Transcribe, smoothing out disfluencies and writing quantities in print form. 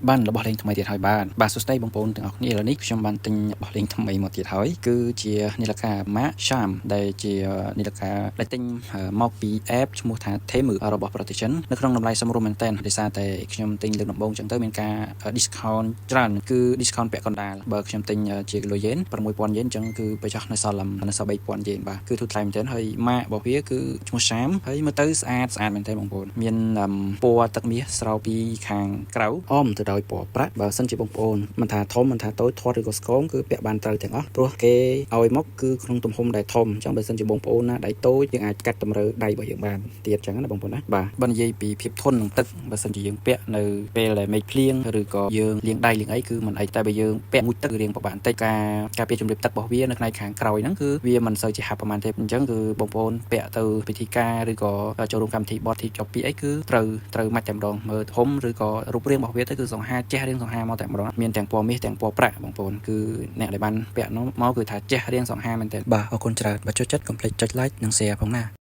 បានរបស់លេងថ្មីទៀតហើយបាទបាទសួស្តីបងប្អូនទាំងអស់គ្នាឥឡូវនេះខ្ញុំបានទិញរបស់លេងថ្មីមកទៀតហើយគឺជានាឡិកាម៉ាក Charm ដែលជានាឡិកាដែលទិញមកពី app ឈ្មោះថា Temu របស់ប្រទេសចិននៅក្នុងតម្លៃសមរម្យមែនទែនដោយសារតែខ្ញុំទិញលើកដំបូងចឹងទៅមានការ discount ច្រើនគឺ discount ពាក់កណ្ដាលបើខ្ញុំទិញជាគីឡូយ៉េន6000យ៉េនចឹងគឺទៅចោះនៅសល់3000យ៉េនបាទគឺធូរថ្លៃមែនទែនហើយម៉ាករបស់វាគឺឈ្មោះ Charm ហើយមើលទៅស្អាតស្អាតមែនទែនបងប្អូនមានពណ៌ទឹកមាសស្រោពីខាងក្រៅអមទៅដោយពណ៌ប្រាក់បើសិនជាបងប្អូនមិនថាធំមិនថាតូចធាត់ឬក៏ស្គមគឺពាក់បានត្រូវទាំងអស់ព្រោះគេឲ្យមកគឺក្នុងទំហំដែលធំអញ្ចឹងបើសិនជាបងប្អូនណាដៃតូចយើងអាចកាត់តម្រូវដៃរបស់យើងបានទៀតអញ្ចឹងណាបងប្អូនណាបាទបើនិយាយពីភាពធន់នឹងទឹកបើសិនជាយើងពាក់នៅពេលដែលមេឃភ្លៀងឬក៏យើងលាងដៃលាងអីគឺមិនអីតែបើយើងពាក់ងូតទឹកគឺរៀងពិបាកបន្តិចការការពារជំរាបទឹករបស់វានៅផ្នែកខាងក្រោយហ្នឹងគឺវាមិនសូវជាហាប់ប្រហែលទេអញ្ចឹងគឺបងប្អូនពាក់ទៅពិធីការឬក៏ចូលរួមកម្មវិធីបទធីចប់ពីអីគឺត្រូវត្រូវម៉ាច់តែម្ដងមើលធំឬក៏រូបរាងរបស់វាទៅគឺសង្ហាចេះរាងសង្ហាមកតែម្ដងមានទាំងពណ៌មាសទាំងពណ៌ប្រាក់បងប្អូនគឺអ្នកដែលបានពាក់នោះមកគឺថាចេះរាងសង្ហាមែនទែនបាទអរគុណច្រើនបើចូលចិត្តកុំភ្លេចចុច like និង share ផងណា។